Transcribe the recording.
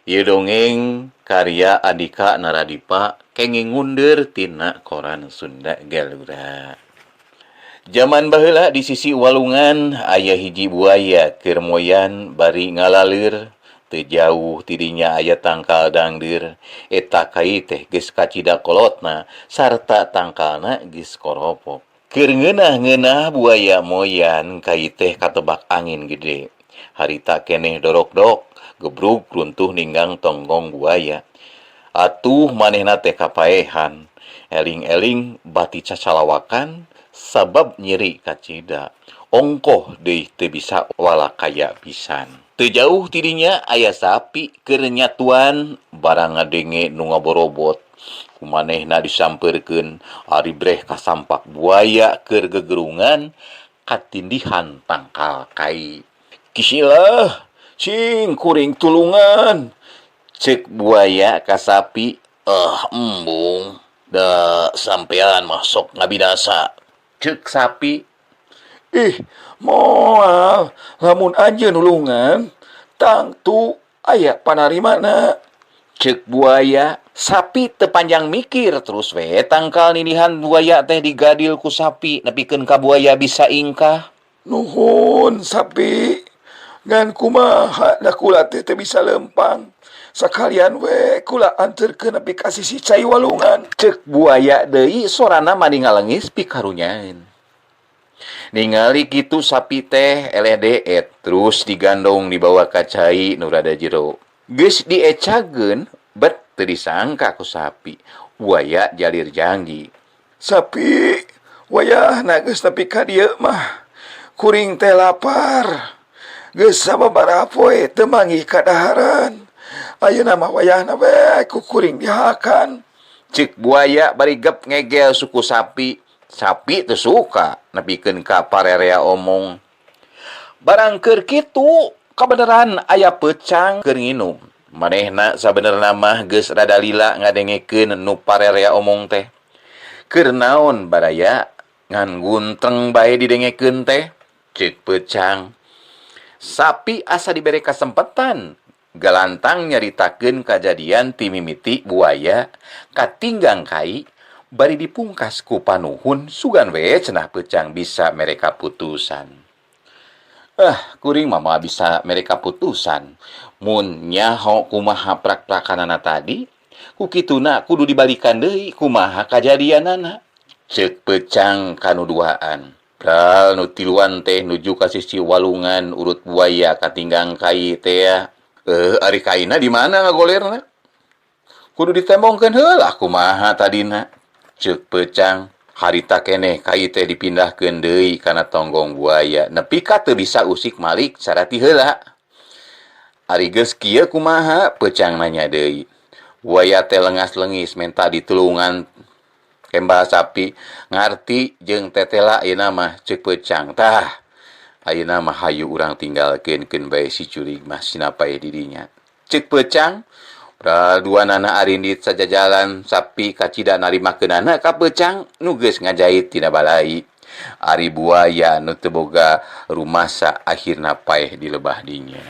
Ieu dongeng karya Andika Naradipa kenging ngundur tina koran Sunda Galura. Jaman baheula di sisi walungan aya hiji buaya keur moyan bari ngalaleur teu jauh ti dinya aya tangkal dangdeur eta kai teh geus kacida kolotna sarta tangkalna geus koropok. Keur ngeunah-ngeunah buaya moyan kai teh katebak angin gede. Harita keneh dorokdok gebrug runtuh ninggang tonggong buaya. Atuh manehna teh kapaehan. Eling-eling bati cacalawakan sabab nyeri kacida. Ongkoh deui teu bisa walakaya pisan. Teu jauh ti dinya aya sapi keur nyatuan barang ngadenge nu ngaborobot. Ku manehna disampeurkeun ari breh kasampak buaya keur gegerungan katindihan tangkal kai. Kisilah, cing kuring tulungan. Cek buaya ka sapi, "Ah, embung, da sampean mah sok ngabinasa." Cek sapi, Ih, moal, lamun anjeun nulungan, tangtu aya panarimana. Cek buaya. Sapi teu panjang mikir terus we tangkal nindihan buaya teh digadil ku sapi nepikeun ka buaya bisa ingkah. Nuhun sapi, ngan kumaha da kula teh teu bisa lempang. Sakalian we kula anterkeun nepi ka sisi cai walungan. Cek buaya deui sorana mani ngalengis pikarunyaeun. Ningali kitu sapi teh eleh deet terus digandong dibawa ka cai nu rada jero. Geus diecageun bet teu disangka ku sapi. Buaya jalir janji. Sapi, wayahna geus nepi ka dieu mah. Kuring teh lapar. Geus sababaraha poe teu manggih kadaharan. Ayeuna mah wayahna we ku kuring dihakan. Cek buaya bari gep ngegel suku sapi. Sapi teu suka nepikeun ka parerea omong. Barang keur kitu kabeneran aya peucang keur nginum. Manehna sabenerna mah geus rada lila ngadengekeun nu parerea omong teh. Keur naon baraya ngan guntreng bae didengekeun teh? Cek peucang. Sapi asa dibere kasempatan galantang nyaritakeun kajadian ti mimiti buaya katinggang kai bari dipungkas ku panuhun sugan we cenah peucang bisa mere kaputusan. Ah, kuring mah moal bisa mere kaputusan. Mun nyaho kumaha prak-prakanana tadi, ku kituna kudu dibalikan deui kumaha kajadianana. Ceuk peucang kanu duaan. Pral nu tiluan teh nuju ka sisi walungan urut buaya katinggang kai teh. Ari kaina di mana ngagolerna? Kudu ditembongkeun heula kumaha tadina. Ceuk peucang. Harita keneh kai teh dipindahkeun deui kana tonggong buaya nepi ka teu bisa usik malik cara ti heula. Ari geus kieu kumaha? Peucang nanya deui. Buaya teh lengas-lengis menta ditulungan kembal sapi. Ngarti jeung tetela ayeuna mah ceuk peucang. Tah, ayeuna mah hayu urang tinggalkeun keun bae si curig mah sinapae di dinya. Ceuk peucang. Dua nana arindit sajajalan sapi kacida narimakeunana ka peucang nu geus ngajait tina balai. Ari buaya nu teu boga rumasa akhirna paeh di lebah dinya.